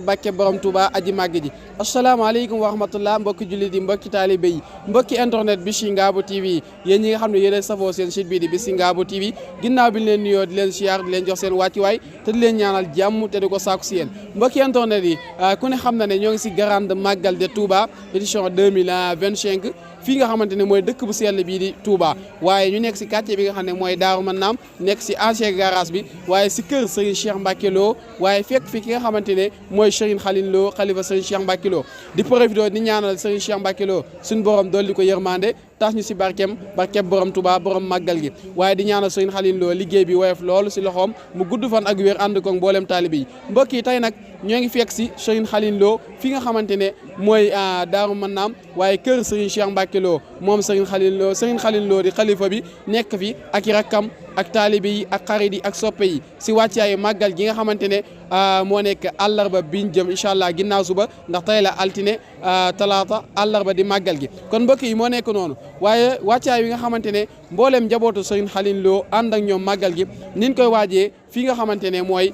Bakke borom Touba aji màgg ji asalaamaaleykum wa rahmatullah mbokki jullit yi mbokki taalibe yi mbokki internet bi si Ngabou TV yéen ñi nga xam ne yéen a safoo seen site bi di si Ngabou TV ginnaaw bi leen nuyoo di leen siyaar di leen jox seen wàccuwaay te di leen ñaanal jàmm te di ko sàkku si yéen mbokki internet yi ku ne xam na ne ñoo ngi si grande Magal de Touba édition 2025 fii nga xamante ne mooy dëkk bu sell bii di Touba waaye ñu nekk si quartier bi nga xam ne mooy Daaru Manam nekk si ancien garage bi waaye si kër Serigne Cheikh Mbacké Lo waaye fekk fi ki nga xamante ne mooy Serigne Khalil Lo xalifa Serigne Cheikh Mbacké Lo di profité di ñaanal Serigne Cheikh Mbacké Lo suñu borom dolli ko yërmande tax ñu si barkeem borom Touba borom màggal gi waaye di ñaanal Serigne Khalil Lo liggéey bi woyof loolu si loxoom mu gudd fan ak wér ànd ko mboolem taalibe yi mbokk yi tey nag ñoo ngi fekk si Serigne Khalil Lo fi nga xamante ne mooy Daaru Manam waaye kër Serigne Cheikh Mbacké Lo moom Serigne Khalil Lo di xalifa bi nekk fi ak i rakkam ak taalibe yi ak xarit yi ak soppe yi si wàccaayu màggal gi nga xamante ne moo nekk àllarba biñ jëm incha allah ginnaaw suba ndax tey la altine talaata àllarba di màggal gi kon mbokk yi moo nekk noonu waaye wàccaay yi nga xamante ne mbooleem njabootu Serigne Khalil Lo ànd ak ñoom màggal gi niñ koy waajee fii nga xamante ne mooy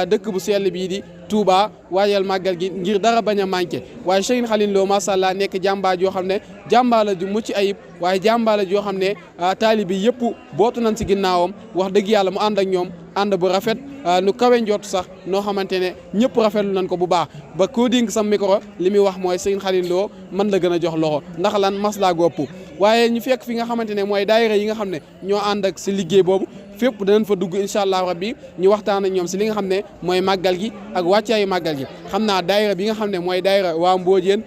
dëkk bu sell bii di Touba waajal màggal gi ngir dara bañ a manqué waaye Serigne Khalil Lo macha allah nekk jàmbaar joo xam ne jàmbaar la ju mucc ayib waaye jàmbaar la joo xam ne taalibe yëpp bootu nañ si ginnaawam wax dëgg yàlla mu ànd ak ñoom ànd bu rafet nu kawe njot sax noo xamante ne ñëpp rafetlu nañ ko bu baax ba koo dénk sam micro li muy wax mooy Serigne Khalil Lo mën la gën a jox loxo ndax lan maslaa gopp waaye ñu fekk fi nga xamante ne mooy daayira yi nga xam ne ñoo ànd ak si liggéey boobu fépp danañ fa dugg incha allah rabbi ñu waxtaan ak ñoom si li nga xam ne mooy màggal gi ak wàccaayu màggal gi xam naa daayira bi nga xam ne mooy daayira waa Mbodiène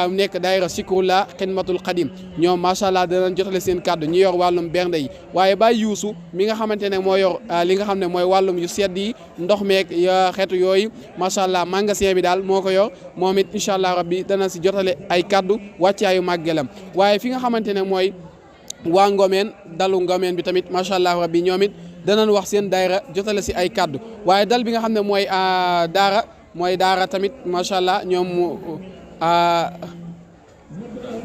nekk daayira Sikrullah Xidmatul Xadim ñoom macha allah danañ jotale seen kàddu ñu yor wàllum bernde yi waaye Baye Youssou mi nga xamante ne moo yor li nga xam ne mooy wàllum yu sedd yi ndox meeg xeetu yooyu macha allah magasin bi daal moo ko yor moom it incha allah rabbi dana si jotale ay kàddu wàccaayu màggalam waaye fi nga xamante ne mooy waa Ngomeen dalu Ngomeen bi tamit macha allah rabbi ñoom it danañ wax seen daayira jotale si ay kàddu waaye dal bi nga xam ne mooy daara tamit macha allah ñoom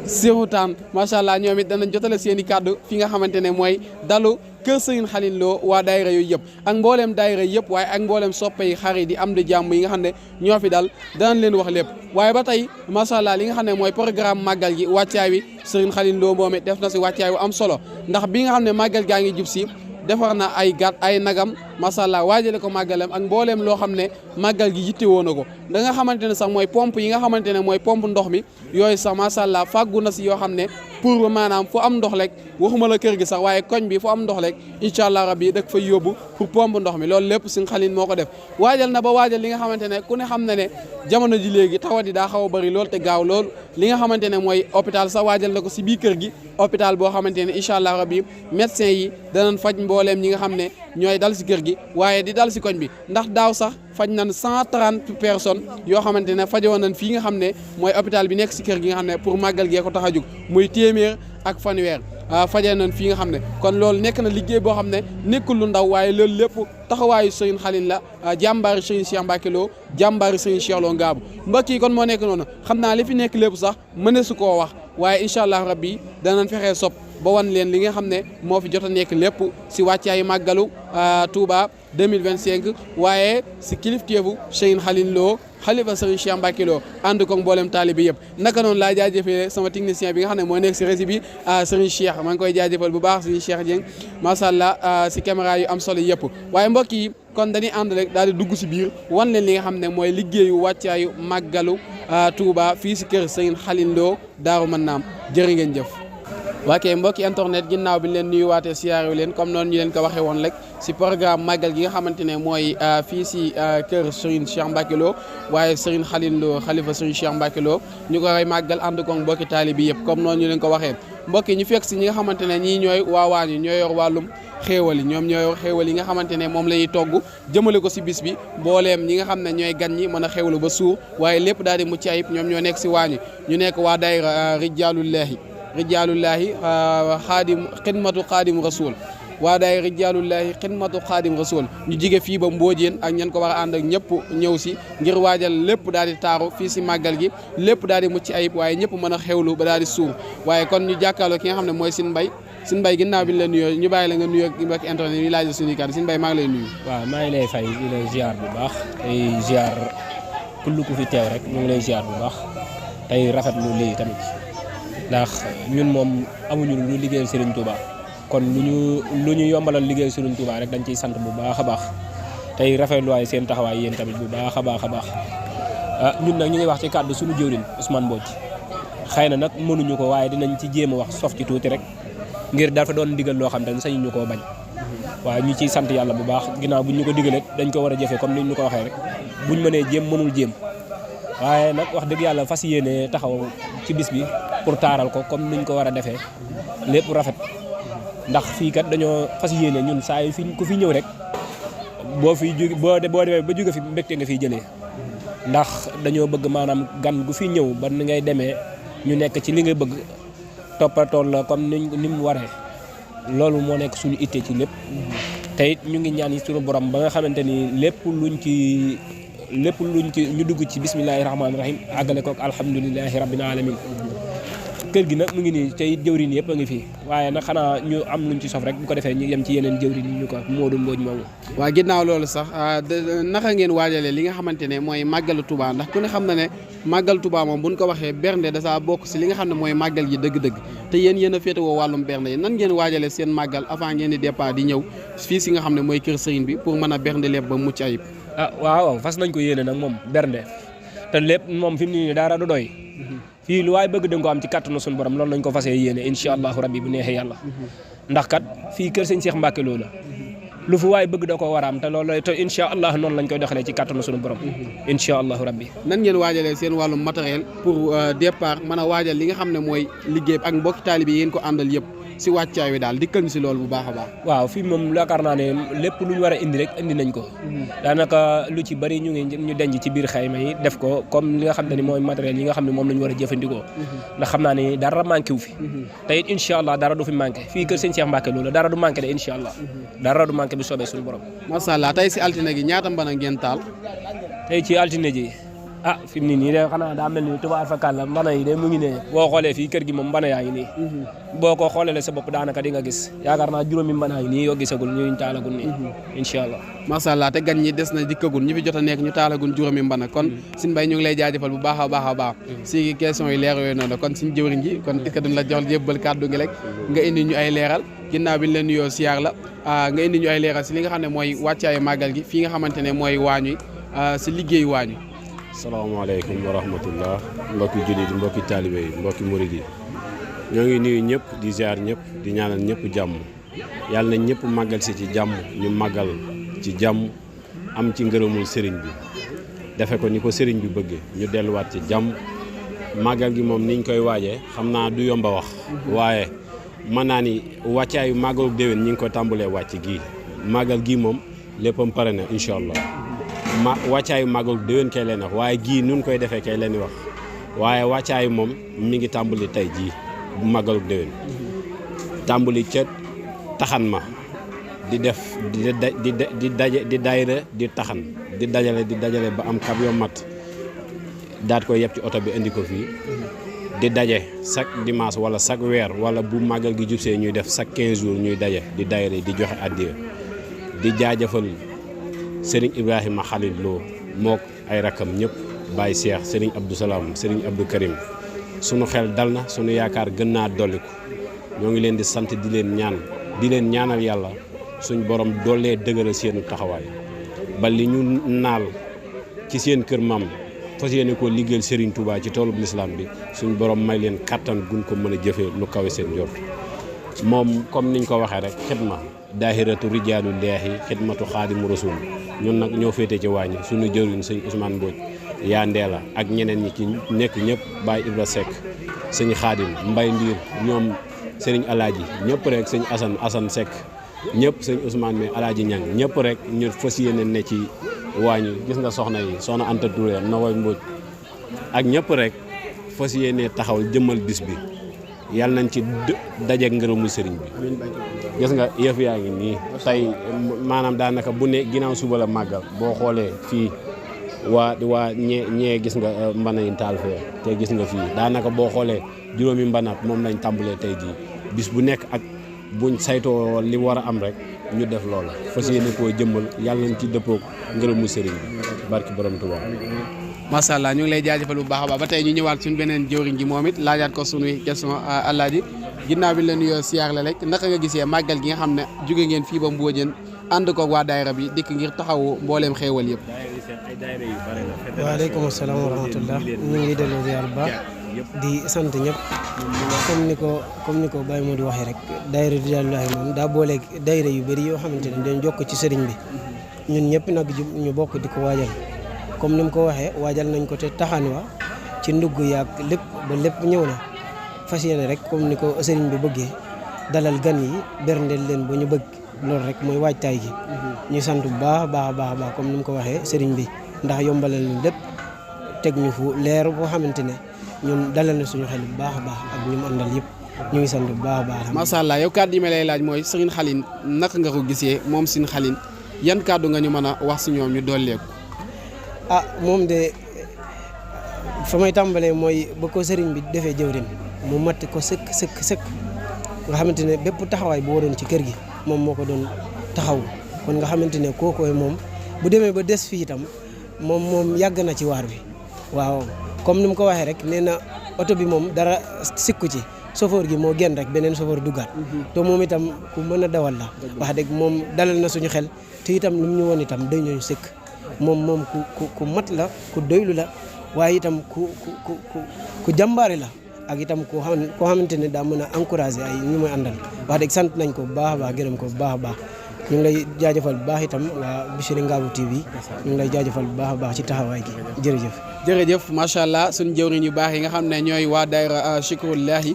Sirutaan macha allah ñoom it danañ jotale seen i kàddu fi nga xamante ne mooy dalu kër Serigne Khalil Lo waa daayira yooyu yëpp ak mbooleem daayira yëpp waaye ak mbooleem soppe yi xarit di am di jàmm yi nga xam ne ñoo fi dal danañ leen wax lépp waaye ba tey macha allah li nga xam ne mooy programme màggal gi wàccaay wi Serigne Khalil Lo moom it def na si wàccaay wu am solo ndax bi nga xam ne màggal gaa ngi jub si defar na ay gàtt ay nagam macha allah waajale ko màggalam ak mbooleem loo xam ne màggal gi yitte woon na ko da nga xamante ne sax mooy pompe yi nga xamante ne mooy pompe ndox mi yooyu sax macha allah fàggu na si yoo xam ne pour maanaam fu am ndox rek waxuma la kër gi sax waaye koñ bi fu am ndox rek incha allah rabbi dak fay yóbbu pour pompe ndox mi loolu lépp Serigne Khalil moo ko def waajal na ba waajal li nga xamante ne ku ne xam na ne jamono ji léegi tawat yi daa xaw a bëri loolu te gaaw loolu li nga xamante ne mooy hôpital sax waajal na ko si biir kër gi hôpital boo xamante ne incha allah rabbi médecin yi danañ faj mbooleem ñi nga xam ne ñooy dal si kër gi waaye di dal si koñ bi ndax daaw sax faj nañ 130 personnes yoo xamante ne fajoon nañ fii nga xam ne mooy hôpital bi nekk si kër gi nga xam ne pour màggal gee ko tax a jóg muy téeméer ak fanweer fajee nañ fii nga xam ne kon loolu nekk na liggéey boo xam ne nekkul lu ndaw waaye loolu lépp taxawaayu Serigne Khalil la jàmbaari Serigne Cheikh Mbacké Lo jàmbaari Serigne Cheikh Lo Ngabou mbokk yi kon moo nekk noonu xam naa li fi nekk lépp sax mëne su koo wax waaye incha allah rabbi danañ fexee sopp ba wan leen li nga xam ne moo fi jot a nekk lépp si wàccaayu màggalu Touba 2025 waaye si kilifteefu Serigne Khalil Lo xalifa Serigne Cheikh Mbacké Lo ànd ko mboolem taalibe yëpp naka noonu laa jaajëfee sama technicien bi nga xam ne moo nekk si régie bi Serigne Cheikh maa ngi koy jaajëfal bu baax Serigne Cheikh Dieng macha allah si caméra yu am solo yëpp waaye mbokk yi kon dañuy ànd rek daal di dugg si biir wan leen li nga xam ne mooy liggéeyu wàccaayu màggalu Touba fii si kër Serigne Khalil Lo Daaru Manam jërë ngeen jëf. waa kay mbokki internet ginnaaw bi leen nuyuwaatee siyaarew leen comme noonu ñu leen ko waxee woon rek si programme màggal gi nga xamante ne mooy fii si kër Serigne Cheikh Mbacké Lo waaye Serigne Khalil Lo xalifa Serigne Cheikh Mbacké Lo ñu koy màggal ànd ko mbokki taalibe bi yëpp comme noonu ñu leen ko waxee mbokki ñu fekk si ñi nga xamante ne ñii ñooy waawaan yi ñooy yor wàllum xéewal yi ñoom ñooy yor xéewal yi nga xamante ne moom la ñuy togg jëmale ko si bis bi mbooleem ñi nga xam ne ñooy gan ñi mën a xéewlu ba suur waaye lépp daal di mucc ayib ñoom ñoo nekk si waañi ñu nekk waa daayira rijaalullahi xidmatu xaadim rasul waa daay rijaalullahi xidmatu xaadim rasul ñu jige fii ba Mbodiène ak ñan ko war a ànd ak ñëpp ñëw si ngir waajal lépp daal di taaru fii si màggal gi lépp daal di mucc ayib waaye ñëpp mën a xewlu ba daal di suur waaye kon ñu jàkkaarloo ki nga xam ne mooy Serigne Mbaye ginnaaw bi ñu la nuyoo ñu bàyyi la nga nuyoo mbokk internet yi laaj suñu kàddu Serigne Mbaye maa ngi lay nuyu. waaw maa ngi lay fay di la ziar bu baax tey ziar kullu ku fi teew rek ñu ngi lay ziar bu baax tey rafetlu lii tamit ndax ñun moom amuñu lu liggéeyal Serigne Touba kon lu ñu yombalal liggéeyal Serigne Touba rek dañ ciy sant bu baax a baax tey rafetluwaay seen taxawaay yéen tamit bu baax a baax a baax ñun nag ñu ngi wax ci kàddu suñu jëwriñ Ousmane Mbodj xëy na nag mënuñu ko waaye dinañ ci jéem a wax sof ci tuuti rek ngir dafa doon digal loo xam te ne sañu ñu koo bañ waaye ñu ciy sant yàlla bu baax ginnaaw buñ ñu ko digalee dañ ko war a jëfee comme ni ñu ko waxee rek buñ mënee jéem mënul jéem waaye nag wax dëgg yàlla fas yéene taxaw ci bis bi pour taaral ko comme niñ ko war a defee lépp rafet ndax fii kat dañoo fas yéene ñun saa yu fi ku fi ñëw rek boo demee ba jóge fi mbégte nga fiy jëlee ndax dañoo bëgg maanaam gan gu fi ñëw ba ni ngay demee ñu nekk ci li nga bëgg toppatool la comme ni mu waree loolu moo nekk suñu ittee ci lépp te it ñu ngi ñaan yi suñu borom ba nga xamante ni lépp luñ ci ñu dugg ci bismillahi rahmaani rahim àggale ko ak alhamdulilahi rabbil alamin kër gi nag mu ngi nii te it jëwriñ yëpp a ngi fi waaye nag xanaa ñu am luñ ci sof rek bu ko defee ñu yem ci yeneen jëwriñ yi ñu ko Modou Mbodj moomu. waa ginnaaw loolu sax naka ngeen waajalee li nga xamante ne mooy màggalu Touba ndax ku ne xam na ne màggal Touba moom buñ ko waxee bernde dasaa bokk si li nga xam ne mooy màggal gi dëgg-dëgg te yéen a féetewoo wàllum bernde yi nan ngeen waajalee seen màggal avant ngeen di départ di ñëw fii si nga xam ne mooy kër sëriñ bi pour mën a bernde lépp ba mucc ayib. waaw fas nañ ko yéene nag moom bernde te lépp moom fi mu ne nii dara du doy fii lu waaye bëgg da nga ko am ci kàttanu suñu borom loolu lañ ko fasee yéene incha allahu rabbi bu neexee yàlla ndax kat fii kër sëñ Cheikh Mbacke loola lu fu waaye bëgg da ko war a am te loolu te incha allah noonu lañ koy doxalee ci kàttanu suñu borom incha allahu rabbi. nan ngeen waajalee seen wàllum matériel pour départ mën a waajal li nga xam ne mooy liggéey ak mbokki taalibe yi ngeen ko àndal yëpp si wàccaay wi daal dikkal ñu si loolu bu baax a baax. waaw fii moom yaakaar naa ne lépp lu ñu war a indi rek indi nañ ko daanaka lu ci bëri ñu denc ci biir xayma yi def ko comme li nga xam ne ni mooy matériel yi nga xam ne moom la ñu war a jëfandikoo ndax xam naa ne dara manqué wu fi te it incha allah dara du fi manqué fii kër sëñ Cheikh Mbacke loolu dara du manqué de incha allah dara du manqué bu soobee suñu borom. macha allah tey si altine gi ñaata mbana ngeen taal. tey ci altine ji fi mu ne nii de xanaa daa mel ni tubaab fakkaat la mbana yi de mu ngi ne boo xoolee fii kër gi moom mbana yaa ngi nii boo ko xoolee sa bopp daanaka di nga gis yaakaar naa juróomi mbana yi nii yoo gisagul ñu taalagul nii incha allah. macha allah te gan ñi des na dikkagul ñi fi jot a nekk ñu taalagul juróomi mbana kon Sëñ Mbaye ñu ngi lay jaajëfal bu baax a baax a baax si question yi leer yooyu noonu kon suñ jëwriñ ji kon est-ce que duñ la jox jébbal kàddu gi rek nga indi ñu ay leeral ginnaaw bi ñu leen nuyoo siyaar la nga indi ñu ay leeral si li nga xam ne mooy wàccaayu màggal gi fii nga xamante ne mooy waañu si liggéeyu waañu. salaamaaleykum wa rahmatullah mbokki jullit yi mbokki taalibe yi mbokki murid yi ñoo ngi nuyu ñëpp di ziar ñëpp di ñaanal ñëpp jàmm yàlla na ñëpp màggal si ci jàmm ñu màggal ci jàmm am ci ngërëmul sëriñ bi defe ko ni ko sëriñ bi bëggee ñu delluwaat ci jàmm màggal gi moom niñ koy waajee xam naa du yomba wax waaye mën naa ni wàccaayu màggalu déwén ñi ngi ko tàmbalee wàcc gii màggal gii moom léppam pare na incha allah wàccaayu màggalu déwén kay leen wax waaye gii nun koy defee kay leen wax waaye wàccaayu moom mi ngi tàmbali tey jii bu màggalu déwén tàmbali ca taxan ma di def di daayira di taxan di dajale ba am kab yoo mat daat ko yeb ci oto bi indi ko fii di daje chaque dimanche wala chaque weer wala bu màggal gi jubsee ñuy def chaque 15 jours ñuy daje di daayira di joxe addiya di jaajëfal Serigne Ibrahima Khalil Lo mook ay rakam ñëpp Baye Cheikh Serigne Abdou Salam Serigne Abdou Karim sunu xel dal na sunu yaakaar gën naa dolliku ñoo ngi leen di sant di leen ñaanal yàlla suñ borom doolee dëgëral seenu taxawaay ba li ñu naal ci seen kër maam fas yéene koo liggéeyal Serigne Touba ci toolub lislaam bi suñ borom may leen kattan gun ko mën a jëfee lu kawe seen jort moom comme niñ ko waxee rek xidma daahiratu rijaalu leexi xidmatu xaadimu rasul ñun nag ñoo féete ci wàññi suñu jëriñ sëñ Ousmane Mbodj yaa ndeela ak ñeneen ñi ci nekk ñëpp Baye Ibra Seck sëñ Xaadim Mbay Ndiir ñoom sëriñ Alaaji ñëpp rek sëñ Assane Seck ñëpp sëñ Ousmane mais Alaaji Ñang ñëpp rek ñu fas yéene ne ci waañu gis nga soxna yi soxna Anta Touré Nogoy Mbodj ak ñëpp rek fas yéene taxawal jëmmal bis bi yàlla nañ ci dajeek ngërëmu sëriñ bi gis nga yëf yaa ngi nii tey maanaam daanaka bu ne ginnaaw suba la màggal boo xoolee fii waa ñee gis nga mbana yi taal fee te gis nga fii daanaka boo xoolee juróomi mbanaat moom lañ tàmbalee tey jii bis bu nekk ak buñ saytoo li war a am rek ñu def loola fas yéene koo jëmmal yàlla nañ ci dëppook ngërëmu sëriñ bi barki borom Tuubaa macha allah ñu ngi lay jaajëfal bu baax a baax ba tey ñu ñëwaat suñu beneen jëwriñ ji moom it laajaat ko suñuy question Alaaji ginnaaw bi la nuyoo siyaar la rek naka nga gisee màggal gi nga xam ne jóge ngeen fii ba Mbodiène ànd ko waa daayira bi dikk ngir taxawu mbooleem xéewal yëpp. waaleykum salaam wa rahmatullah ñu ngi delloo ziar bu baax di sant ñëpp comme ni ko Baye Modou waxee rek daayira Ridwanullahi moom daa booleeg daayira yu bëri yoo xamante ne dañ jokk ci sëriñ bi ñun ñëpp nag ñu bokk di ko waajal comme ni mu ko waxee waajal nañ ko te taxaan wa ci ndugg yaag lépp ba lépp ñëw na fas yéene rek comme ni ko sëriñ bi bëggee dalal gan yi berndeel leen ba ñu bëgg loolu rek mooy waajtaay gi ñu sant bu baax a baax comme ni mu ko waxee sëriñ bi ndax yombalal ñu lépp teg ñu fu leer boo xamante ne ñun dalal na suñu xel bu baax a baax ak ñu mu àndal yëpp ñu ngi sant bu baax a baax. macha allah yow kàddu yi ma lay laaj mooy Serigne Khaline naka nga ko gisee moom Serigne Khaline yan kàddu nga ñu mën a wax si ñoom ñu dolleeku. moom de fa may tàmbalee mooy ba ko sëriñ bi defee jëwrin mu matt ko sëkk nga xamante ne bépp taxawaay bu waroon ci kër gi moom moo ko doon taxaw kon nga xamante ne kookooy moom bu demee ba des fii itam moom yàgg na ci waar wi waaw comme ni mu ko waxee rek nee na oto bi moom dara sikku ci chauffeur gi moo génn rek beneen chauffeur duggaat te moom itam ku mën a dawal la wax dëgg moom dalal na suñu xel te itam lu mu ñu woon itam day ñooñu sëkk moom ku mat la ku doylu la waaye itam ku jàmbaare la ak itam koo xamante ne daa mën a encouragé ay ñu muy àndal wax dëgg sant nañ ko bu baax a baax gërëm ko bu baax a baax ñu ngi lay jaajëfal bu baax itam waa Bichri Ngabou TV ñu ngi lay jaajëfal bu baax a baax ci taxawaay gi jërëjëf macha allah suñu jëwriñ yu baax yi nga xam ne ñooy waa daayira Chikrullahi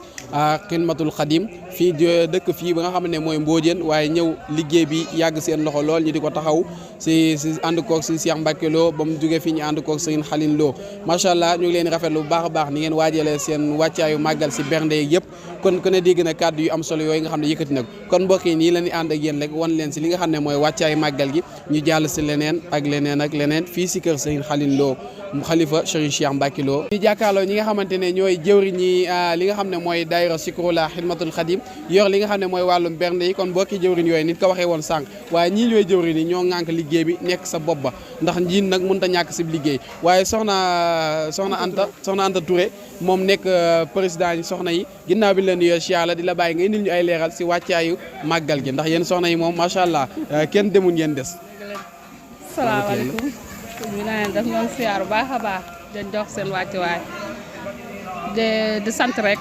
Xidmatul Xadim fii dëkk fii ba nga xam ne mooy Mbodiène waaye ñëw liggéey bi yàgg seen loxo lool ñu di ko taxaw si ànd koog si Cheikh Mbacke Lo ba mu jógee fii ñu ànd koog Serigne Khaline Lo macha allah ñu ngi leen rafetlu bu baax a baax ni ngeen waajalee seen wàccaayu màggal si bernde yëpp kon ku ne dégg na kàddu yu am solo yooyu nga xam ne yëkkati na ko kon mbokk yi nii la ñuy ànd ak yéen rek wan leen si li nga xam ne mooy wàccaayu màggal gi ñu jàll si leneen ak leneen fii si kër Serigne Khaline Lo mu xalifa Serigne Cheikh Mbacke Lo ñu jàkkaarloo ñi nga xamante ne ñooy jëwriñ ñi li nga xam ne mooy daayira Chikrullahi Xidmatul Xadim yor li nga xam ne mooy wàllum bernde yi kon mbokki jëwriñ yooyu nit ko waxee woon sànq waaye ñii ñooy jëwriñ yi ñoo ŋànk liggéey bi nekk sa bopp ba ndax njiin nag mënut a ñàkk si liggéey waaye soxna Anta Touré moom nekk président yi soxna yi ginnaaw bi leen nuyoo Cheikh la di la bàyyi nga indil ñu ay leeral si wàccaayu màggal gi ndax yéen soxna yi moom macha allah kenn demul ngeen des. salaamaaleykum ñu naan def ñoom siyaar bu baax a baax dañ jox seen wàccuwaay di sant rek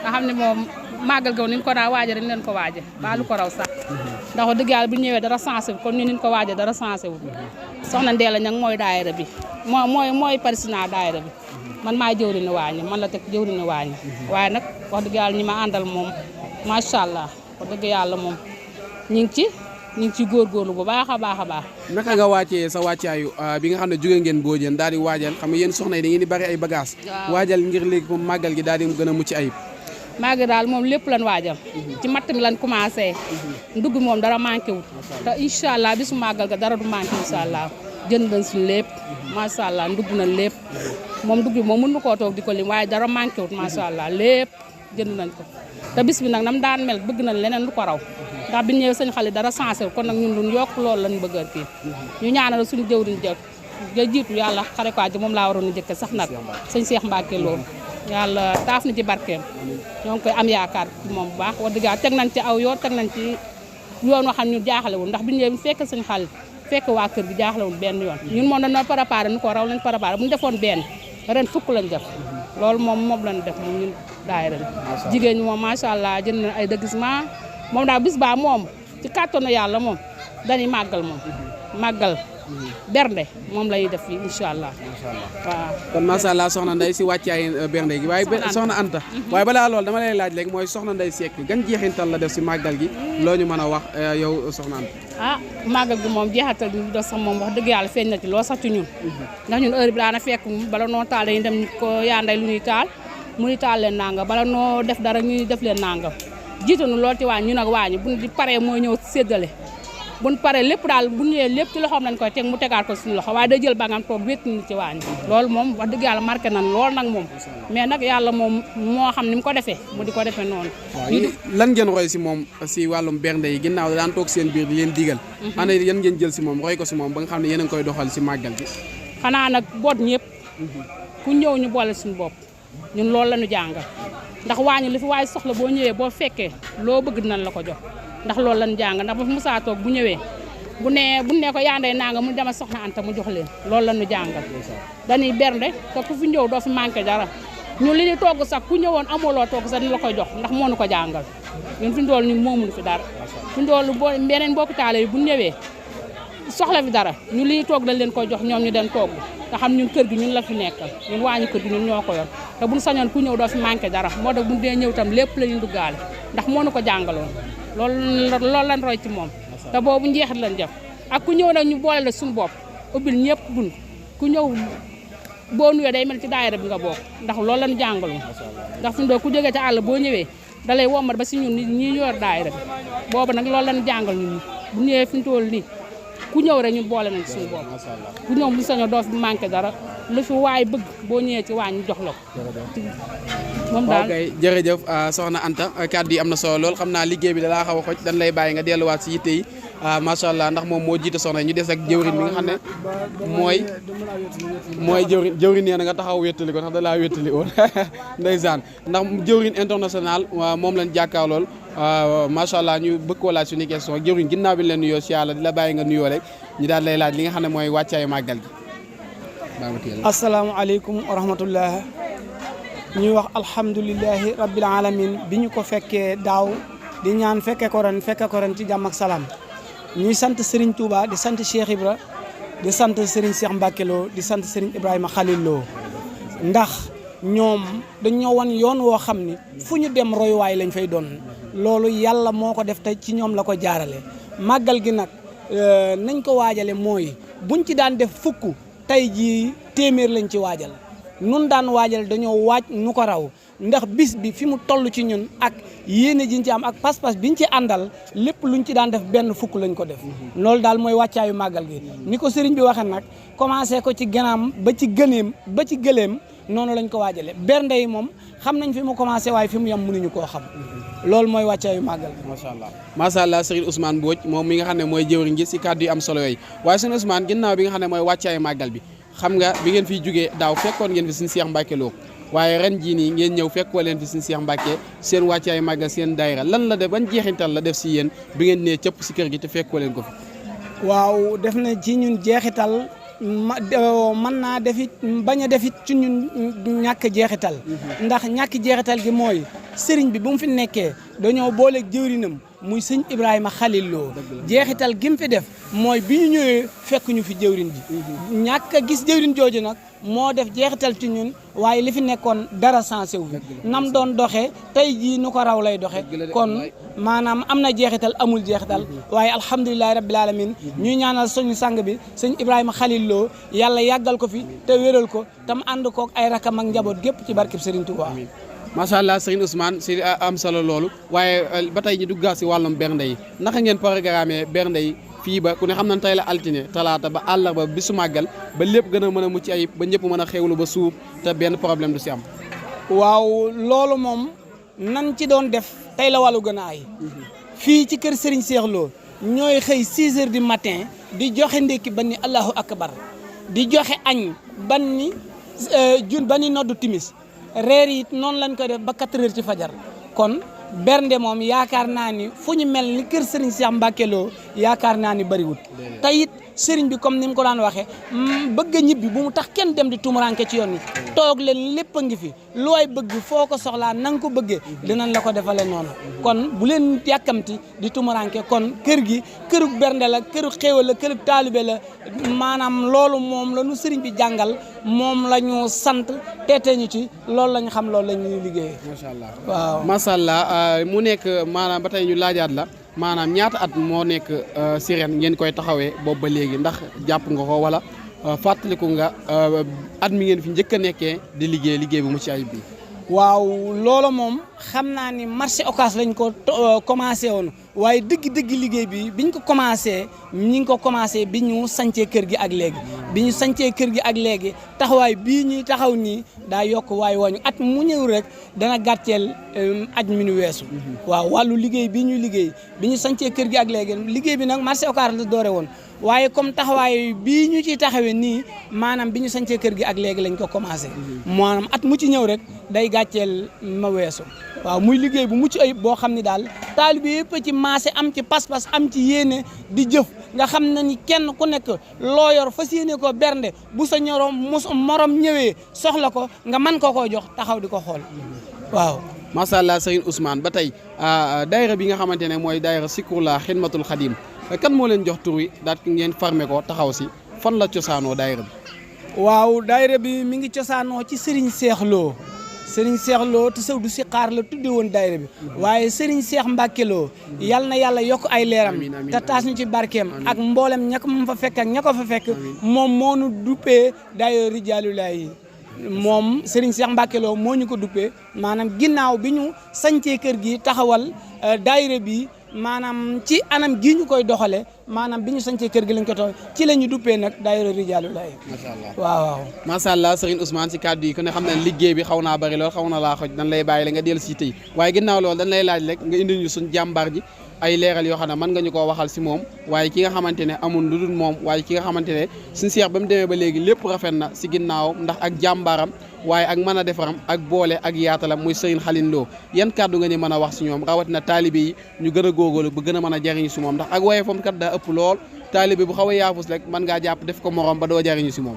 nga xam ne moom màggal ga ni ñu ko daa waaje dañ leen ko waaje ba lu ko raw sax ndax wax dëgg yàlla bu ñëwee dara sensé kon ñu ko waaje dara sensé wu soxna Ndeela Ñang mooy daayira bi mooy président daayira bi man maay jëwriñu waañi man la teg jëwriñu waañi waaye nag wax dëgg yàlla ñi ma àndal moom macha allah wax dëgg yàlla moom ñu ngi ci góorgóorlu bu baax a baax naka nga wàccee sa wàccaayu bi nga xam ne jóge ngeen Mbodiène daal di waajal xam nga yéen soxna yi da ngeen di bari ay bagage waajal ngir léegi moom màggal gi daal di gën a mucc ayib màggal daal moom lépp lan waajal ci matt mi lan commencé ndugg moom dara manqué wul te incha allah bisu màggal ga dara du manqué incha allah jënd nañ suñu lépp macha allah ndugg na lépp moom ndugg bi moom mën na koo toog di ko lim waaye dara manqué wul macha allah lépp jënd nañ ko te bis bi nag nam daan mel bëgg nañ leneen lu ko raw ndax bi ñëwee sëñ xale dara sensé kon nag ñun duñ yokk loolu lañ bëgg kii ñu ñaanal suñu jëwriñ ja jiitu yàlla xare ko moom laa waroon a jëkke sax nag sëñ Cheikh Mbacke Lo yàlla taaf na ci barkeem ñoo ngi koy am yaakaar ci moom bu baax wax dëgg yàlla teg nañ ci aw yoon teg nañ ci yoon wax xam ñu jaaxalewul ndax bi ñëwee fekk sëñ xale fekk waa kër gi jaaxalewul benn yoon ñun moom dañoo préparé nu ko raw lañ préparé bu ñu defoon benn ren fukk lañ def loolu moom lañ def moom ñun daayira jigéen ñi moom macha allah jënd na ay déguisement moom daal bis baa moom ci kàttanu yàlla moom dañuy màggal moom màggal bernde moom la ñuy def fii incha allah waaw. kon macha allah soxna Ndeye si wàccaay bernde gi waaye soxna Anta waaye balaa loolu dama lay laaj léegi mooy soxna Ndeye Seck gan jeexintal la def si màggal gi loo ñu mën a wax yow soxna Anta. màggal gi moom jeexatal bi def sax moom wax dëgg yàlla feeñ na ci loo sax ci ñun ndax ñun heure bi daana fekk bala noo taal dañuy dem ko yaanday lu ñuy taal mu ñuy taal leen nangam bala noo def dara ñuy def leen nangam jiitanu lool ci waañ ñu nag waañu buñ di paree mooy ñëw séddale buñ paree lépp daal bu ñëwee lépp ci loxoom lañ koy teg mu tegaat ko suñu loxo waaye day jël bagam toog wét ni ci waañ loolu moom wax dëgg yàlla marqué nan lool nag moom mais nag yàlla moom moo xam ni mu ko defee mu di ko defee noonu lan ngeen roy si moom si wàllum bernde yi ginnaaw daan toog seen biir di leen digal ana yan ngeen jël si moom roy ko si moom ba nga xam ne yéen a ngi koy doxal si màggal gi xanaa nag boot ñëpp ku ñëw ñu boole suñu bopp ñun loolu la ñu jàngal ndax waañu li fi waay soxla boo ñëwee boo fekkee loo bëgg dinañ la ko jox ndax loolu la ñu jàngal ndax bu fi Moussa toog bu ñëwee bu ne ko yaanday nanga mu dama soxna Anta mu jox leen loolu la ñu jàngal dañuy bernde te ku fi ñëw doo fi manqué dara ñun li ñu togg sax ku ñëwoon amuloo togg sax ñu la koy jox ndax moo ñu ko jàngal ñun fi ndool ñun moomuñu fi dara fi ndool beneen mbokki taale yi bu ñëwee soxla fi dara ñu li ñu togg dañ leen koy jox ñoom ñu den togg nga xam ñun kër gi ñun la fi nekkal ñun waañu kër gi ñun ñoo ko yor te buñ sañoon ku ñëw doo fi manqué dara moo tax buñ dee ñëw tam lépp la ñu duggaale ndax moo ñu ko jàngaloon loolu lañ roy ci moom te boobu njeexit lañ def ak ku ñëw nag ñu boole la suñu bopp ubbil ñëpp bunt ku ñëw boo nuyoo day mel ci daayira bi nga bokk ndax loolu lañ jàngaloon ndax fi mu doon ku jógee ca àll boo ñëwee da lay wommat ba si ñun ñi yor daayira bi boobu nag loolu lañ jàngal ñun bu ñëwee fi mu toll nii ku ñëw rek ñun boole nañ ci suñu bopp ku ñëw bu sañoo doo fi manqué dara lu fi waay bëgg boo ñëwee ci waañ ñu jox la ko moom daal ok jërëjëf soxna Anta kàddu yi am na solo lool xam naa liggéey bi dalaa xaw a xoj dañ lay bàyyi nga delluwaat si yitte yi macha allah ndax moom moo jiite soxna ñu des ak jëwrin bi nga xam ne mooy jëwrin nee na nga taxaw wéttali ko ndax da laa wéttali woon ndeysaan ndax jëwrin international moom lañ jàkkaar lool macha allah ñu bëgg koo laaj suñu question jëwrin ginnaaw bi leen nuyoo si yàlla di la bàyyi nga nuyoo rek ñu daal lay laaj li nga xam ne mooy wàccaayu màggal gi asalaamaaleykum wa rahmatullah ñuy wax alhamdulilahi rabbil alamin bi ñu ko fekkee daaw di ñaan fekke ko ren ci jàmm ak salaam ñuy sant Serigne Touba di sant Cheikh Ibra di sant Serigne Cheikh Mbacke Lo di sant Serigne Ibrahima Khalil Lo ndax ñoom dañoo wan yoon woo xam ni fu ñu dem royuwaay lañ fay doon loolu yàlla moo ko def te ci ñoom la ko jaarale màggal gi nag nañ ko waajale mooy buñ ci daan def fukk tey jii téeméer lañ ci waajal nun daan waajal dañoo waaj nu ko raw ndax bis bi fi mu toll ci ñun ak yéene jiñ ci am ak pas-pas biñ ci àndal lépp luñ ci daan def benn fukk lañ ko def loolu daal mooy wàccaayu màggal gi ni ko sëriñ bi waxee nag commencé ko ci ganaam ba ci gëneem ba ci gëleem noonu lañ ko waajale bernde yi moom xam nañ fi mu commencé waaye fi mu yem mënuñu koo xam loolu mooy wàccaayu màggal gi macha allah Serigne Ousmane Mbodj moom mi nga xam ne mooy jëwriñ gi si kàddu yi am solo yooyu waaye Serigne Ousmane ginnaaw bi nga xam ne mooy wàccaayu màggal bi xam nga bi ngeen fiy jógee daaw fekkoon ngeen fi suñu Cheikh Mbacke Lo waaye ren jii nii ngeen ñëw fekkoo leen fi suñu Cheikh Mbacke seen wàccaayu màggal seen daayira lan la def ban jeexintal la def si yéen bi ngeen nee cëpp si kër gi te fekkoo leen ko fi waaw def na ci ñun jeexital mën naa defit bañ a defit ci ñun ñàkk jeexital ndax ñàkk jeexital gi mooy sëriñ bi bu mu fi nekkee dañoo booleeg jëwrinam muy sëñ Ibrahima Khalil Lo jeexital gi mu fi def mooy bi ñu ñëwee fekk ñu fi jëwrin ji ñàkk a gis jëwrin jooju nag moo def jeexital ci ñun waaye li fi nekkoon dara sensé wu nam doon doxee tey jii nu ko raw lay doxe kon maanaam am na jeexital amul jeexital waaye alhamdulilahi rabbil alamin ñuy ñaanal suñu sang bi sëñ Ibrahima Khalil Lo yàlla yàggal ko fi te wéral ko tam ànd kook ay rakam ak njaboot gépp ci barkeb Serigne Touba macha allah Serigne Ousmane si am solo loolu waaye ba tey ñu duggaat si wàllum bernde yi naka ngeen programme bernde yi fii ba ku ne xam nañ tey la altine talaata ba àllarba bisu màggal ba lépp gën a mën a mucc ayib ba ñëpp mën a xewlu ba suub te benn problème du si am waaw loolu moom nan ci doon def tey la wàllu gën a ay fii ci kër Serigne Cheikh Lo ñooy xëy 6 heures du matin di joxe ndékki ba ni allahu akbar di joxe añ ban ni ba ni noddu timis reer yi noonu lañ koy def ba 4 heures ci fajar kon bernde moom yaakaar naa ni fu ñu mel ni kër Serigne Cheikh Mbacke Lo yaakaar naa ni bëriwut te it sëriñ bi comme ni mu ko daan waxee bëgg a ñibbi bu mu tax kenn dem di tumuranke ci yoon wi toog leen lépp a ngi fi looy bëgg foo ko soxlaa na nga ko bëggee dinañ la ko defale noonu kon bu leen yàkkamti di tumuranke kon kër gi kërug bernde la kërug xéewal la kërug taalibe la maanaam loolu moom la ñu sëriñ bi jàngal moom la ñu sant teete ñu ci loolu la ñu xam loolu la ñuy liggéeyee. macha allah waaw macha allah mu nekk maanaam ba tey ñu laajaat la maanaam ñaata at moo nekk si ren ngeen koy taxawee boobu ba léegi ndax jàpp nga ko wala fàttaliku nga at mi ngeen fi njëkk a nekkee di liggéey bu mucc ayib bi. waaw loolu moom xam naa ni marché Ocass lañ ko commencé woon waaye dëgg liggéey bi biñ ko commencé ñi ngi ko commencé bi ñu sancee kër gi ak léegi bi ñu sancee kër gi ak léegi taxawaay bii ñuy taxaw nii daa yokk waaye wañu at mu ñëw rek dana gàcceel aj mi nu weesu waaw wàllu liggéey bi ñuy liggéey bi ñu sancee kër gi ak léegi liggéey bi nag marché Ocass la doore woon waaye comme taxawaay bii ñu ciy taxawee nii maanaam bi ñu sancee kër gi ak léegi lañ ko commencé maanaam at mu ci ñëw rek day gàcceel ma weesu waaw muy liggéey bu mucc ayib boo xam ne daal taalibe yëpp ci maase am ci pas-pas am ci yéene di jëf nga xam na ni kenn ku nekk loo yor fas yéene ko bernde bu sa morom ñëwee soxla ko nga mën ko koo jox taxaw di ko xool waaw. macha allah Serigne Ousmane ba tey daayira bi nga xamante ne mooy daayira Zikrullah Xidmatul Xadim kan moo leen jox tur wi daal ngeen farmé ko taxaw si fan la cosaanoo daayira bi. waaw daayira bi mi ngi cosaanoo ci Serigne Cheikh Lo Serigne Cheikh Lo te saw du si xaar la tudde woon daayira bi waaye Serigne Cheikh Mbacke Lo yal na yàlla yokk ay leeram te taas ñu ci barkeem ak mboolem ña ko mu fa fekk ak ña ko fa fekk moom moo nu duppee daayira Rijaalulaay moom Serigne Cheikh Mbacke Lo moo ñu ko duppee maanaam ginnaaw bi ñu sancee kër gi taxawal daayira bi maanaam ci anam gii ñu koy doxale maanaam bi ñu sancee kër gi lañ ko tax ci la ñu duppee nag daayira Rijaalulaay macha allah waaw macha allah Serigne Ousmane si kàddu yi ku ne xam ne liggéey bi xaw naa bari lool xaw na laa xoj dañ lay bàyyi la nga dellu si tey waaye ginnaaw loolu dañ lay laaj rek nga indi ñu suñ jàmbaar ji ay leeral yoo xam ne mën nga ñu koo waxal si moom waaye ki nga xamante ne amul lu dul moom waaye ki nga xamante ne suñu seex ba mu demee ba léegi lépp rafet na si ginnaawam ndax ak jàmbaaram waaye ak mën a defaram ak boole ak yaatalam muy Serigne Khaline Lo yan kàddu nga ñu mën a wax si ñoom rawatina taalibe yi ñu gën a góorgóorlu ba gën a mën a jariñu si moom ndax ak waaye fam kat daa ëpp lool taalibe bu xaw a yaafus rek mën ngaa jàpp def ko morom ba doo jariñu si moom.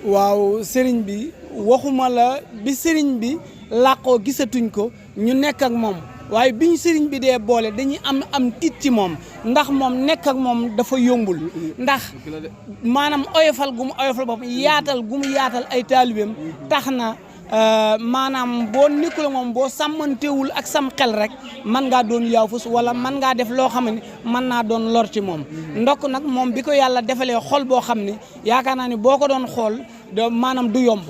waaw Serigne bi waxuma la bi Serigne bi làqoo gisatuñ ko ñu nekk ak moom waaye biñ Serigne bi dee boole dañuy am tiit ci moom ndax moom nekk ak moom dafa yombul ndax maanaam oyofal gu mu oyofal boppam yaatal gu mu yaatal ay taalibeem tax na maanaam boo nekkul moom boo sàmmantewul ak sam xel rek mën ngaa doon yaafus wala mën ngaa def loo xam ne mën naa doon lor ci moom ndokk nag moom bi ko yàlla defalee xol boo xam ne yaakaar naa ni boo ko doon xool maanaam du yomb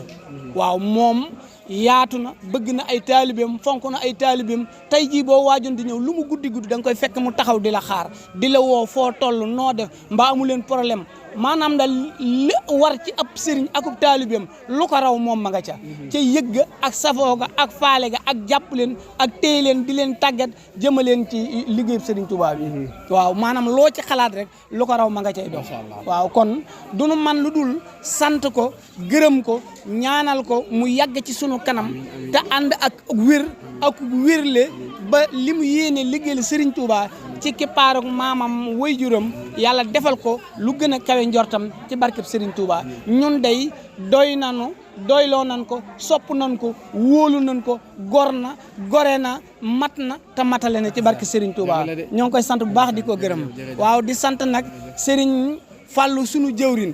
waaw moom yaatu na bëgg na ay taalibeem fonk na ay taalibeem tey jii boo waajoon di ñëw lu mu guddi guddi da nga koy fekk mu taxaw di la xaar di la woo foo toll noo def mbaa amu leen problème maanaam daal li war ci ab sëriñ akub taalibeem lu ko raw moom ma nga ca ca yëg ga ak safoo ga ak faale ga ak jàpp leen ak téye leen di leen tàggat jëmaleen ci liggéeyub sëriñ Tuubaa bi waaw maanaam loo ci xalaat rek lu ko raw ma nga cay dox waaw kon duñu man lu dul sant ko gërëm ko ñaanal ko mu yàgg ci sunu kanam te ànd ak wér ak wérle ba li mu yéene liggéeyal sëriñ Tuubaa ci kippaaruk maamam wayjuram yàlla defal ko lu gën a kawe njortam ci barkeb Serigne Touba ñun day doy nanu doyloo nan ko sopp nan ko wóolu nan ko gor na gore na mat na te matale na ci barke Serigne Touba ñoo ngi koy sant bu baax di ko gërëm waaw di sant nag Serigne Fallou sunu jëwrin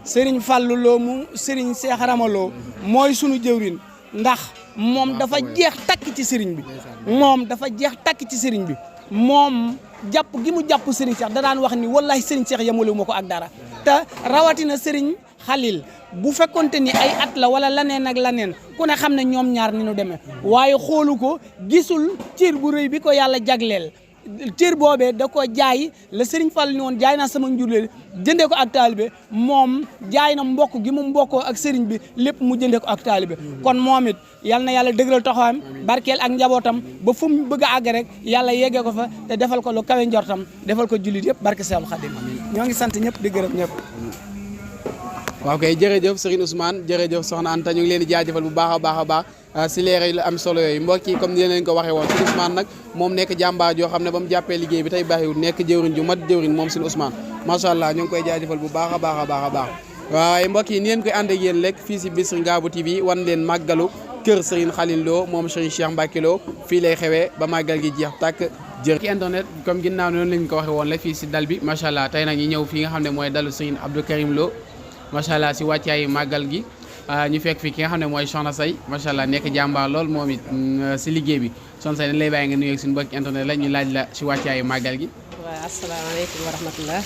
Serigne Fallou Lo mu Serigne Cheikh Rama Lo mooy sunu jëwrin ndax moom dafa jeex takk ci Serigne bi moom dafa jeex takk ci Serigne bi moom jàpp gi mu jàpp Serigne Cheikh da daan wax ni wallahi Serigne Cheikh yemalewu ma ko ak dara te rawatina Serigne Khalil bu fekkonte ni ay at la wala laneen ak laneen ku ne xam ne ñoom ñaar ni ñu demee waaye xoolu ko gisul cër bu rëy bi ko yàlla jagleel cër boobee da ko jaay la Serigne Fall ni woon jaay naa sama njureel jëndee ko ak taalibe moom jaay na mbokk gi mu mbokkoo ak Serigne bi lépp mu jëndee ko ak taalibe kon moom it yal na yàlla dëgëral taxawaayam barkeel ak njabootam ba fu mu bëgg a àgg rek yàlla yeggee ko fa te defal ko lu kawe njortam defal ko jullit yëpp barke Seexul Xadim ñoo ngi sant ñëpp di gërëm ñëpp. waaw kay jërëjëf Serigne Ousmane jërëjëf Soxna Anta ñu ngi leen di jaajëfal bu baax a baax si leeral yu am solo yooyu mbokk yi comme ni leen ko waxee woon Serigne Ousmane nag moom nekk jàmbaar joo xam ne ba mu jàppee liggéey bi tey baaxiwul nekk jëwriñ ju mat jëwriñ moom Serigne Ousmane macha allah ñu ngi koy jaajëfal bu baax a baax waaye mbokk yi ni leen koy ànd ak yéen rek fii si Bichri Ngabou TV wan leen màggalu kër Serigne Khaline Lo moom Serigne Cheikh Mbacke Lo fii lay xewee ba màggal gi jeex tàkk jër ki internet comme ginnaaw noonu lañ ko waxee woon la fii si dal bi macha allah tey nag ñu ñëw fii nga xam ne mooy dalu Serigne Abdou Karim Lo macha allah si wàccaayu màggal gi ñu fekk fi ki nga xam ne mooy Soxna Say macha allah nekk jàmbaar lool moom it si liggéey bi Soxna Say dañ lay bàyyi nga nuyu ak suñu mbokki internet la ñu laaj la si wàccaayu màggal gi. waaw asalaamaaleykum wa rahmatullah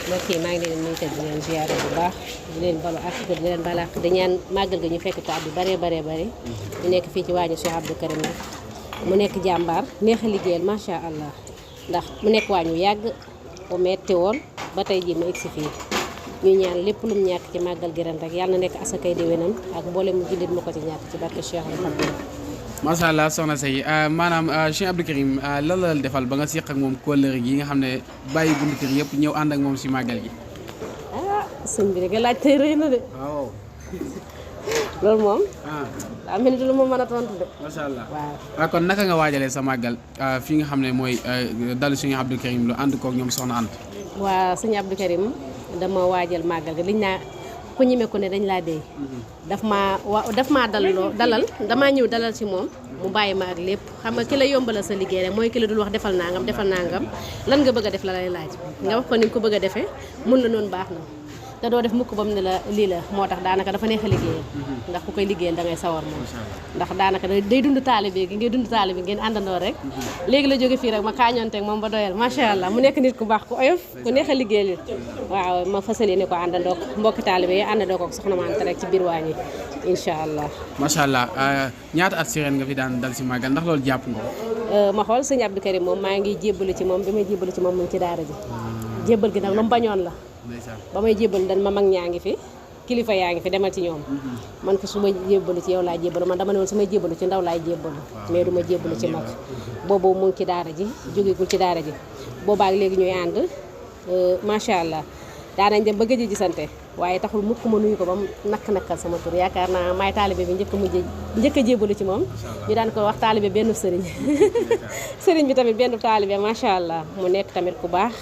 mbokk yi maa ngi leen nuyu te di leen ziyaare bu baax di leen balu ak di leen balaax di ñaan màggal gi ñu fekk ko at yu bëree bëri ñu nekk fii ci waañu Cheikh Abdou Karim la mu nekk jàmbaar neex a liggéeyal macha allah ndax mu nekk waañu yàgg bu metti woon ba tey jii ma egsi fii ñu ñaan lépp lu mu ñàkk ci màggal gi ren rek yàlla na nekk asakay déwénam ak mboolem mu jullit mu ko ci ñàkk ci barke Cheikh Khadim macha allah soxna say maanaam Cheikh Abdou Karim lan la defal ba nga seq ak moom kóllëre gi nga xam ne bàyyi buntu kër yëpp ñëw ànd ak moom si màggal gi. sëñ bi nga laaj tey rëy na de. waaw. loolu moom. daa mel ni lu ma mën a tontu de. macha allah waaw. kon naka nga waajalee sa màggal fi nga xam ne mooy dalu suñu Abdou Karim lu ànd koog ñoom soxna Anta. waa sëñ Abdou Karim dama waajal màggal gi liñ naa ku ñeme ko ne dañ laa dee. daf maa dalal damaa ñëw dalal ci moom mu bàyyi ma ak lépp xam nga ki la yombalal sa liggéey rek mooy ki la dul wax defal nangam lan nga bëgg a def la lay laaj nga wax ko ni nga ko bëgg a defee mun la noonu baax na te doo def mukk ba mu ne la lii la moo tax daanaka dafa neex a liggéeyal ndax ku koy liggéeyal da ngay sawar moom ndax daanaka day dund taalibe gi ngay dund taalibe ngeen àndandoo rek léegi la jóge fii rek ma kaañoonteeg moom ba doyal macha allah mu nekk nit ku baax ku oyof ku neex a liggéeyal waaw ma fasal yéene ko àndandoo mbokki taalibe yi àndandoo ko soxna ma Anta rek ci biir waañ yi incha allah macha allah ñaata at si ren nga fi daan dal si màggal ndax loolu jàpp nga ma xool sëñ Abdou Karim moom maa ngi jébbalu ci moom bi may jébbalu ci moom mu ngi ci daara ji jébbal gi nag lu mu bañoon la ba may jébbal dañ ma mag ñaa ngi fi kilifa yaa ngi fi demal ci ñoom man ko su ma jébbalu ci yow laay jébbalu man dama ne woon su may jébbalu ci ndaw laay jébbalu mais du ma jébbalu ci mag boobu mu ngi ci daara ji jógegul ci daara ji boobaak léegi ñuy ànd macha allah daanañ dem ba gëj a gisante waaye taxul mukk ma nuyu ko ba mu nakk-nakkal sama tur yaakaar naa maay taalibe bi njëkk a jébbalu ci moom ñu daan ko wax taalibe benn sëriñ sëriñ bi tamit benn taalibe macha allah mu nekk tamit ku baax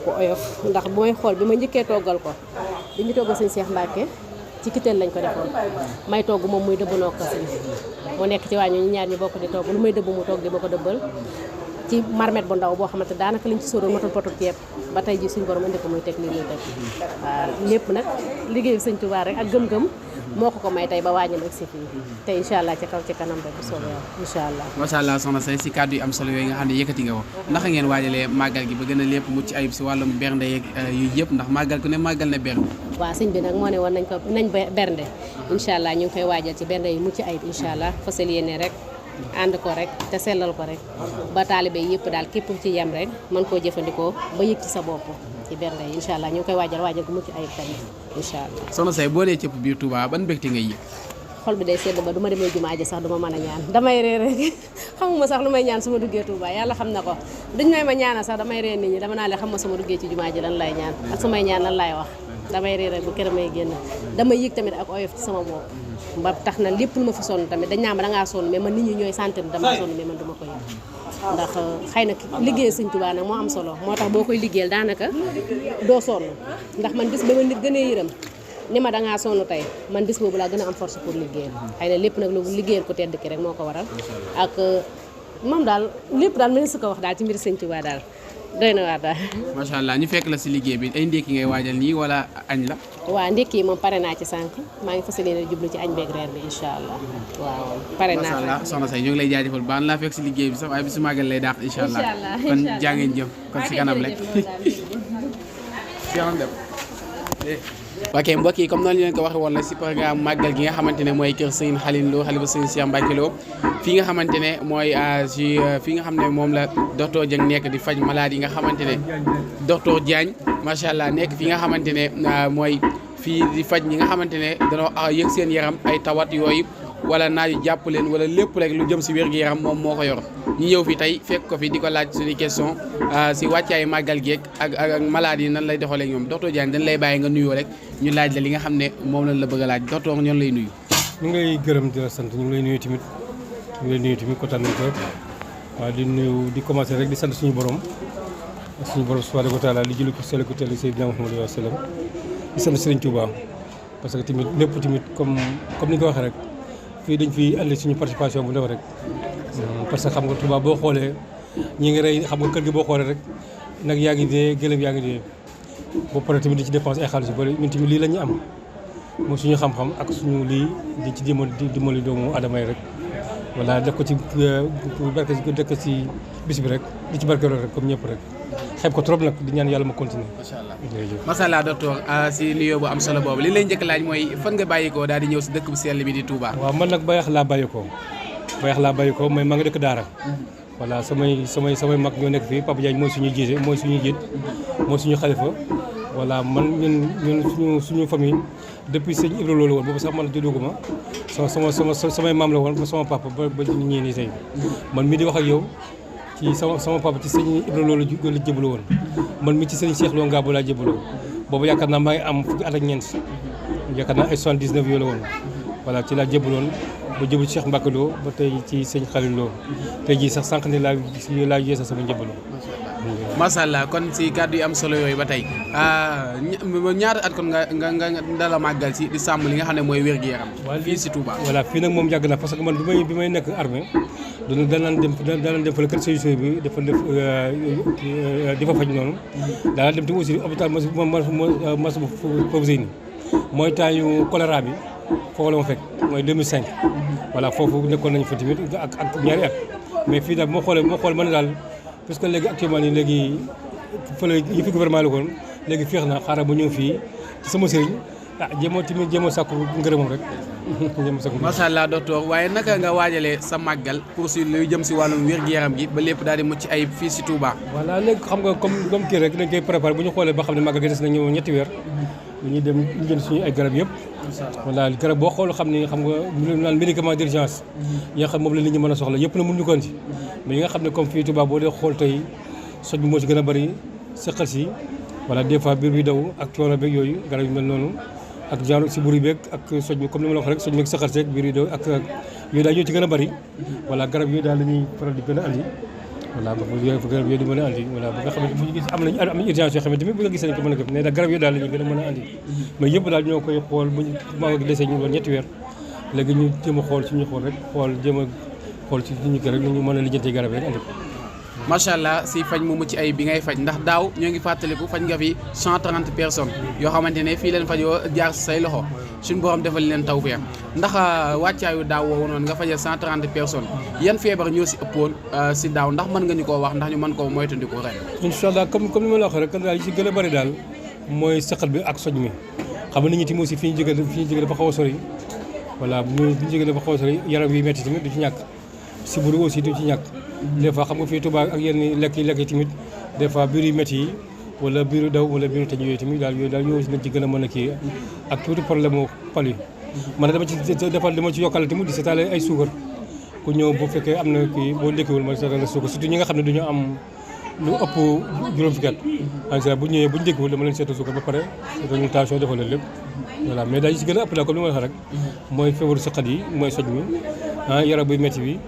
ku oyof ndax bu may xool bi ma njëkkee toggal ko bi ñu toggal sëñ Cheikh Mbacke ci kiteel lañ ko defoon may togg moom muy dëbb nokka si mu nekk ci waañu ñu ñaar ñu bokk di togg lu may dëbb mu togg di ma ko dëbbal ci marmet bu ndaw boo xamante daanaka liñ ci sóoroon matul potu ceeb ba tey ji suñu borom indi ko muy teg lii muy teg waaw lépp nag liggéeyu sëñ Tuubaa rek ak gëm-gëm moo ko may tey ba wàññi nag si fii te incha allah ci kaw ci kanam rek bu soobee yàlla incha allah macha allah soxna say si kàddu yi am solo yooyu nga xam ne yëkkati nga ko naka ngeen waajalee màggal gi ba gën a lépp mucc ayib si wàllum bernde yeeg yu yëpp ndax màggal ku ne màggal ne bernde waaw sëñ bi nag moo ne woon nañ bernde incha allah ñu ngi koy waajal ci bernde yi mucc ayib incha allah fasal yéene rek ànd ko rek te sellal ko rek ba taalibe yëpp daal képp ci yem rek mën koo jëfandikoo ba yëg ci sa bopp ci bernde yi incha allah ñu ngi koy waajal gu mucc ayib tamit incha allah. soxna say boo dee cëpp biir Touba ban mbégte ngay yëg. xol bi day sedd ba du ma demee jumaa ji sax du ma mën a ñaan damay ree rek xamuma sax lu may ñaan su ma duggee Touba yàlla xam na ko duñ may ma ñaanal sax damay ree nit ñi dama naa leen xam ma su ma duggee ci jumaa ji lan lay ñaan ak su may ñaan lan lay wax damay ree rek bu kër may génn damay yëg tamit ak oyof ci sama bopp ba tax na lépp lu ma fi sonn tamit dañ naa ma dangaa sonn mais man nit ñi ñooy sentir damaa sonn mais man du ma ko yëg ndax xëy na liggéey sëñ Tuubaa nag moo am solo moo tax boo koy liggéeyal daanaka doo sonn ndax man bis ba ma nit gën a yërëm ni ma dangaa sonn tey man bis boobu laa gën a am force pour liggéeyal xëy na lépp nag lu liggéeyal ko tedd ki rek moo ko waral ak moom daal lépp daal mën su ko wax daal ci mbir sëñ Tuubaa daal doy na waar daal. macha allah ñu fekk la si liggéey bi ay ndékki ngay waajal nii wala añ la. waaw ndékki yi moom pare naa ci sànq maa ngi fas yéene jublu ci añ beeg reer bi incha allah waaw pare naa. macha allah soxna say ñu ngi lay jaajëfal baax na laa fekk si liggéey bi sax waaye bi su màggal lay daax incha allah kon jaa ngeen jëf kon si kanam rek. ok mbokk yi comme noonu leen ko waxee woon la si programme màggal gi nga xamante ne mooy kër Serigne Khalil Lo xalifa Serigne Cheikh Mbacke Lo fii nga xamante ne mooy si fii nga xam ne moom la docteur Dieng nekk di faj malade yi nga xamante ne docteur Diagne macha allah nekk fi nga xamante ne mooy fii di faj ñi nga xamante ne danoo yëg seen yaram ay tawat yooyu wala naaj yu jàpp leen wala lépp rek lu jëm si wér-gu-yaram moom moo ko yor ñu ñëw fi tey fekk ko fi di ko laaj suñu question si wàccaayu màggal geeg ak malade yi nan lay doxalee ñoom docteur Diagne dañ lay bàyyi nga nuyoo rek ñu laaj la li nga xam ne moom lañ la bëgg a laaj docteur ñoon lay nuyu. ñu ngi lay gërëm di la sant ñu ngi lay nuyu tamit kontaan nañ ko waaw di nuyu di commencé rek di sant suñu borom subhanahu wa taala li julli ko sell ko teel Seydina Muhammad wa sallam di sant Serigne Touba parce que tamit lépp tamit comme ni nga ko waxee rek fii dañ fi andi suñu participation bu ndaw rek parce que xam nga Touba boo xoolee ñi ngi rey xam nga kër gi boo xoolee rek nag yaa ngi dee gëlëm yaa ngi dee boo paree tamit di ci dépense ay xaalis yu bëri ñun tamit lii la ñu am mooy suñu xam-xam ak suñu lii di ci dimbali doomu adama yi rek voilà def ko ci barke dëkk ci bis bi rek di ci barkeeloo rek comme ñëpp rek xeeb ko trop nag di ñaan yàlla ma continuer. macha allah macha allah docteur si nuyoo bu am solo boobu li lay njëkk laaj mooy fan nga bàyyi ko daal di ñëw si dëkk bu sell bi di Touba. waaw man nag Bayax laa bàyyi ko mooy maa ngi dëkk Daara. voilà samay mag ñoo nekk fii Papa Diagne mooy suñu jiite mooy suñu xalifa voilà man ñun suñu famille depuis sëñ Ibra Lo la woon boobu sax man judduguma samay maam la woon ba sama papa ba ñii nii tey man mi di wax ak yow ci sama papa ci sëñ Ibra Lo la jébbalu woon man mi ci sëñ Cheikh Lo Ngabou laa jébbaloo boobu yaakaar naa maa ngi am fukki at ak ñeent yaakaar naa ay 79 yoo la woon voilà ci laa jébbaloon ba jébal Cheikh Mbacke Lo ba tey ci sëñ Khalil Lo tey jii sax sànq ne laa yeesa sama njébbaloo. macha allah kon si kàddu yi am solo yooyu ba tey ñaata at kon nga dala màggal si di sàmm li nga xam ne mooy wér-gu-yaram fii si Touba. voilà fii nag moom yàgg na parce que man bi may nekk armée danaan dem fële kër sëñ Soy bi dafa def di fa faj noonu daanaa dem tamit aussi hôpital mas Fawzeyni mooy temps yu choléra bi foofu la ma fekk mooy 2005 voilà foofu nekkoon nañu fa tamit ak ñaari at mais fii daal moo xool mën na daal parce que léegi actuellement nii léegi fële yëfi gouvernement la koon léegi féex na xaaral ba ñëw fii ci sama sëriñ jéemoo sàkku ngërëmam rek macha allah docteur waaye naka nga waajalee sa màggal pour si luy jëm si wàllum wér-gu-yaram gi ba lépp daal di mucc ayib fii si Touba. voilà léegi xam nga comme kii rek dañ koy préparé bu ñu xoolee ba xam ne màggal gi des na ñëw ñetti weer dañuy dem ñu jënd suñu ay garab yëpp voilà garab boo xool xam ni xam nga ñu naan médicament d'urgence yi nga xam moom la nit ñi mën a soxla yëpp na mun ñu ko andi mais yi nga xam ne comme fii Touba boo dee xool tey soj bi moo ci gën a bëri sëqal si voilà des fois biir bi daw ak coono beeg yooyu garab yu mel noonu ak genre si buri beeg ak soj bi comme ni ma la wax rek soj beeg sëqal seeg biir yi daw ak yooyu daal ñoo ci gën a bëri voilà garab yooyu daal la ñuy faral di gën a andi voilà ba garab yooyu di mën a andi voilà ba nga xamante bu ñu gis am nañ urgence yoo xam ne tamit bu nga gisee nañ ko mën a gëm mais daal garab yooyu daal la ñuy gën a mën a andi mais yëpp daal ñoo koy xool bu ñu maa ngi desee ñu doon ñetti weer léegi ñu jéem a xool suñu xool rek jéem a xool ci suñu kër rek ñu mën a lijjantee garab rek andi ko macha allah si faj mu mucc ay bi ngay faj ndax daaw ñoo ngi fàttaliku faj nga fi 130 personnes yoo xamante ne fii leen fajoo jaar say loxo suñu borom defal leen tawfeex ndax wàccaayu daaw woowu noonu nga fajee 130 personnes yan feebar ñoo si ëppoon si daaw ndax mën nga ñu koo wax ndax ñu mën koo moytandiku ren. incha allah comme ni ma la waxee rek daal yi si gën a bëri daal mooy saqal bi ak soj mi xam nga nit ñi tamit aussi fi ñu jógee dafa xaw a sori voilà bu ñu jógee dafa xaw a sori yaram yi métti tamit du ci ñàkk sibbiru aussi du ci ñàkk des fois xam nga fii Touba ak yenn lekk yi tamit des fois biir yu métti yi wala biiru daw wala biiru tëj yooyu tamit daal yooyu nañ ci gën a mën a kii ak tuuti problème mu pal yi man dama ci yokkale tamit di seetaale ay suukar ku ñëw bu fekkee am na kii boo ndékkiwul ma seetaale suukar surtout ñi nga xam ne duñu am lu ëpp juróom fukki at en général bu ñëwee bu ñu ndékkiwul dama leen seetal suukar ba pare seetal ñu tension defal leen lépp voilà mais daal yi si gën a ëpp daal comme li ma la wax rek mooy feebaru sëqat yi mooy soj mi yaram buy métti bi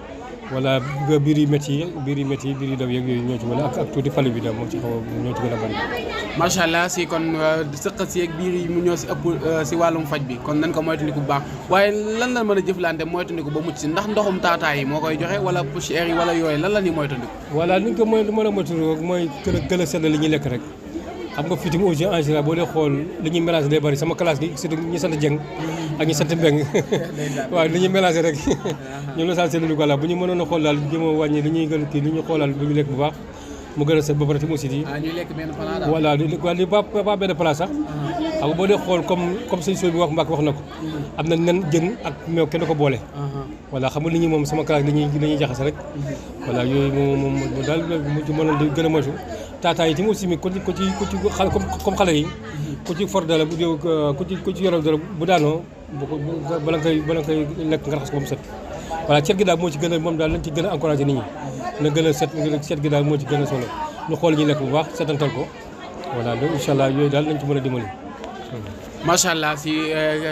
voilà biir yi métti biir yi daw yeeg yooyu ñoo ci mën a ak tuuti fali bi daal moo ci xaw a ñoo ci gën a bëri. macha allah si kon sëqat si ak biir yi mu ñoo si ëpp si wàllum faj bi kon nañ ko moytandiku bu baax waaye lan la mën a jëflante moytandiku ba mucc si ndax ndoxum taataay yi moo koy joxe wala poussière yi wala yooyu lan la ñuy moytandiku. voilà ni ñu ko mën a moytandiku mooy gën a seetlu li ñuy lekk rek xam nga fii tamit en général boo dee xool li ñuy mélange day bëri sama classe gi surtout ñi sant Dieng ak ñi sant Mbeng waaw li ñuy mélangé rek ñoom la sant seen lu ko la bu ñu mënoon a xool daal jéem a wàññi li ñuy gën kii li ñu xoolal bu ñu lekk bu baax mu gën a set ba pare tamit aussi ñuy lekk benn plat daal voilà li pas benn plat sax xam nga boo dee xool comme sëñ Sow bi wax Mbacke wax na ko am na nen jën ak meew kenn ko boole voilà xam nga li ñuy moom sama classe dañuy jaxase rek voilà yooyu moom daal mu ci mënoon di gën a moytu taataay yi tamit aussi mi ku ci comme xale yi ku ci for dala ku ci yoral dala bu daanoo bala nga koy lekk nga raxas ko ba mu set voilà cet gi daal moo ci gën a moom daal lañ ci gën a encouragé nit ñi na gën a set gi daal moo ci gën a solo ñu xool ñuy lekk bu baax setantal ko voilà donc incha allah yooyu daal lañ ci mën a dimbali. macha allah si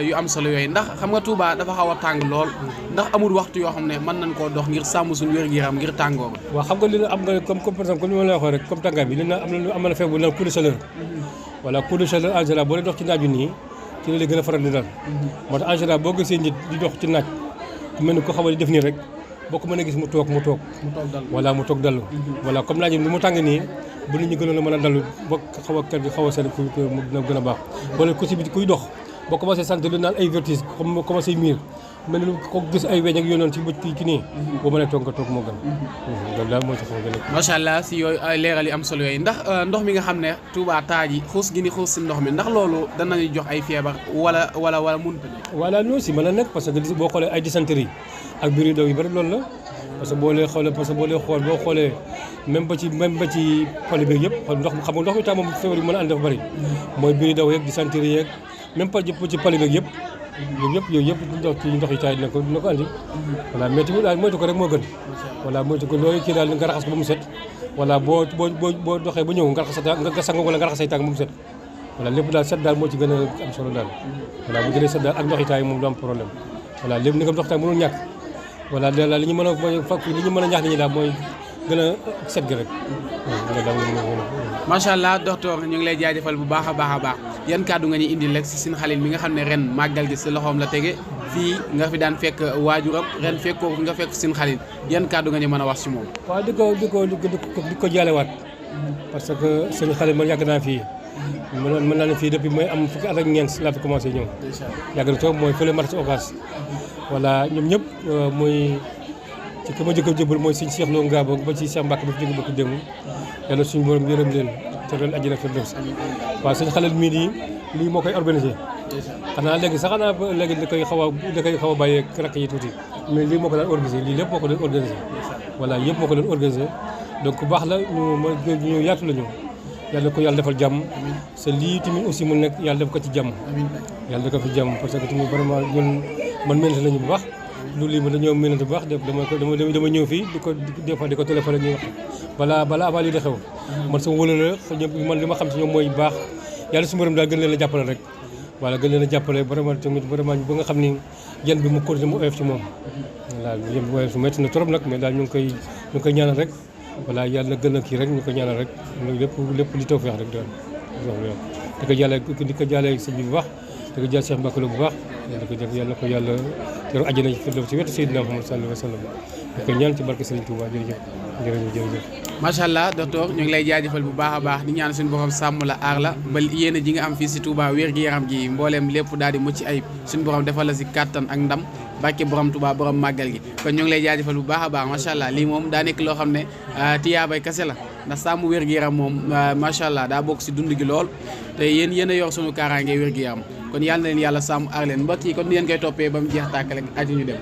yu am solo yooyu ndax xam nga Touba dafa xaw a tàng lool ndax amul waxtu yoo xam ne mën nañ koo dox ngir sàmm suñu wér-gu-yaram ngir tàngoo ba. waaw xam nga li am nga comme par exemple comme ni ma la waxee rek comme tàngaay bi li na am na feebar bu naan coup de chaleur voilà coup de chaleur en général boo dee dox ci naaj bi nii ci la gën a faral di dal moo tax en général boo gisee nit di dox ci naaj mel ni ko xaw a di def nii rek boo ko mën a gis mu toog voilà mu toog dallu voilà comme naaj bi ni mu tàng nii bu nit ñi gënoon a mën a dallu ba xaw a kër gi xaw a sedd mu dina gën a baax wala ku si bi kuy dox boo commencé sant lu naan ay vertige comme commencé miir mel ni ko gis ay weñ ak yooyu noonu ci bët ki nii boo mënee toog nga toog moo gën loolu daal moo ci xaw a gën a macha allah si yooyu leeral yi am solo yooyu ndax ndox mi nga xam ne Touba taaj yi xuus gi ni xuus si ndox mi ndax loolu danañu jox ay feebar wala mënut a nekk voilà non si mën a nekk parce que boo xoolee ay dysenterie ak biir yu daw yu bëri loolu la parce que boo lee xoolee même ba ci pali beeg yëpp ndox xam nga ndox mi tam moom feebar yi mën a ànd dafa bëri mooy biir daw yeeg di sentir yeeg même pas ci pali beeg yëpp yooyu yëpp ndox yi taay dina ko andi voilà mais tamit daal moytu ko rek moo gën voilà moytu ko looy kii daal nga raxas ko ba mu set voilà boo doxee ba ñëw nga sang wala nga raxas say tànk ba mu set voilà lépp daal set daal moo ci gën a am solo daal voilà bu gënee set daal ak ndox yi taay moom du am problème voilà lépp ni nga ndox taay mënul ñàkk voilà daal li ñu mën a ñaax nit ñi daal mooy gën a set gi rek macha allah docteur ñu ngi lay jaajëfal bu baax a baax yan kàddu nga ñu indil rek si Sine Khalil mi nga xam ne ren màggal gi si loxoom la tege fii nga fi daan fekk waajuram ren fekkoo nga fekk Sine Khalil yan kàddu nga ñu mën a wax si moom. waaw di ko jaalewaat parce que Sine Khalil man yàgg naa fii mën naa ne fii depuis mooy am fukki at ak ñeent laa fi commencé ñëw yàgg na toog mooy fële marché Ocass voilà ñoom ñëpp mooy ci ki ma jëkk a jëbal mooy suñu Cheikh Lo Ngabo ba ci Cheikh Mbacke ba fi jóge bëgg démb yàlla suñu borom yërëm leen te ren àjjana firdaws waaw Sine Khalil mii nii lii moo koy organisé xanaa léegi sax léegi da koy xaw a bàyyee rakk yi tuuti mais lii moo ko daan organisé lii lépp moo ko doon organisé voilà yëpp moo ko doon organisé donc ku baax la ñu yaatu la ñu yàlla ko yàlla defal jàmm sa lii tamit aussi mu nekk yàlla def ko ci jàmm yàlla def ko fi jàmm parce que tamit vraiment ñun man mënante nañu bu baax lu lii ma dañoo mënante bu baax dama ñëw fii des fois di ko téléphoné ñuy wax balaa avant lii di xew man sama wëla la man li ma xam ci ñoom mooy baax yàlla su borom daal gën leen a jàppale rek voilà gën leen a jàppale vraiment tamit vraiment ba nga xam ni yan bi mu continué mu oyof ci moom voilà yan bi oyof métti na trop nag mais daal ñu ngi koy ñaanal rek voilà yàlla gën a kii rek ñu ko ñaanal rek lépp li tawfeex rek daal di ko jàllee sëñ bi bu baax di ko jàll Cheikh Mbacke Lo bu baax yàlla ko yàlla yaru àjjana ci wetu Seydina Muhammad sallallahu alayhi wa sallam di ko ñaan ci barke Serigne Touba jërëjëf macha allah docteur ñu ngi lay jaajëfal bu baax a baax di ñaan suñu borom sàmm la aar la ba yéen ji nga am fii si Touba wér gi yaram gi mbooleem lépp daal di mucc ayib suñu borom defal la si kàttan ak ndam barke borom Touba borom màggal gi kon ñu ngi lay jaajëfal bu baax a baax macha allah lii moom daa nekk loo xam ne tiyaabay kase la ndax sàmm wér gi yaram moom macha allah daa bokk si dund gi lool te yéen a yor suñu kaaraange wér gi yaram kon yàlla na leen yàlla sàmm aar leen mbokk yi kon ni ngeen koy toppee ba mu jeex tàkk rek aji ñu dem